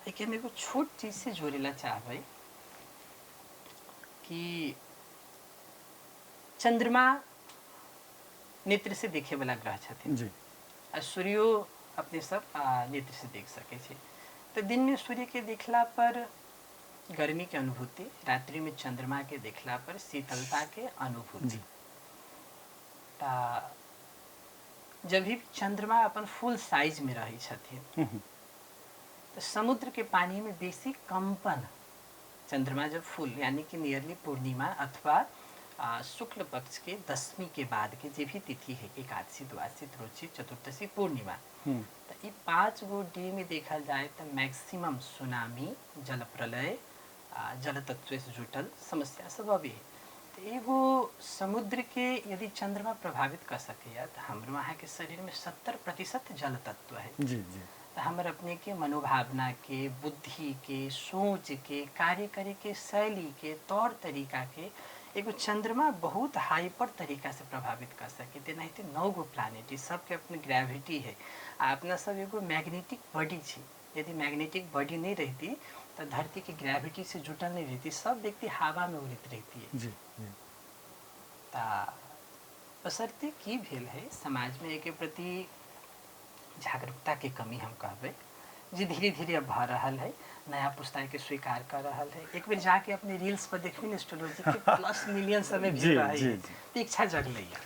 एके हम एगो छोट चीज से जोड़े ला चाहबै कि चंद्रमा नेत्र से देखे वाला ग्रह छथिन। आ सूर्यो अपने सब नेत्र से देख सकै छी। तऽ दिनमे सूर्यके देखला पर गर्मीके अनुभूति, रात्रिमे चंद्रमाके देखला पर शीतलताके अनुभूति। तऽ जब भी चंद्रमा अपन फुल साइजमे रहै छथिन तऽ समुद्रके पानीमे बेसी कंपन, चंद्रमा जब फुल यानी कि नियरली पूर्णिमा अथवा शुक्ल पक्ष के दशमी के बाद के जे भी तिथि है, एकादशी, द्वादशी, त्रयोदशी, चतुर्दशी, पूर्णिमा, तऽ ई 5 गो डे में देखल जाए तऽ मैक्सिमम सुनामी, जल प्रलय, जल तत्व से जुटल समस्या सब अबे है। तऽ एगो समुद्र के यदि चंद्रमा प्रभावित कर सकैया तऽ हमरो अहाँके शरीर में 70% जल तत्व है। जी जी तऽ हमर अपने के मनोभावना के, बुद्धि के, सोच के, कार्य करे के शैली के, तौर तरीका के एगो चंद्रमा बहुत हाइपर तरीका से प्रभावित कर सके। तेनाहिते 9 गो प्लानिट, ई सबके अपन ग्रेविटी है आ अपना सब एगो मैग्नेटिक बॉडी छी। यदि मैग्नेटिक बॉडी नहीं रहती तऽ धरती के ग्रेविटी से जुटल नहीं रहती, सब व्यक्ति हवा में उड़ैत रहती है। जी जी तऽ बशर्ते की भेल है, समाज में एहिके प्रति जागरूकता के कमी हम कहबै, जे धीरे धीरे अब भऽ रहल है, नया पुस्ता के स्वीकार कर रहल है। एक बेर जाके अपने रील्स पर देखबी ने एस्ट्रोलॉजी के प्लस मिलियन समय भी रहै है, तऽ इच्छा जगलै है।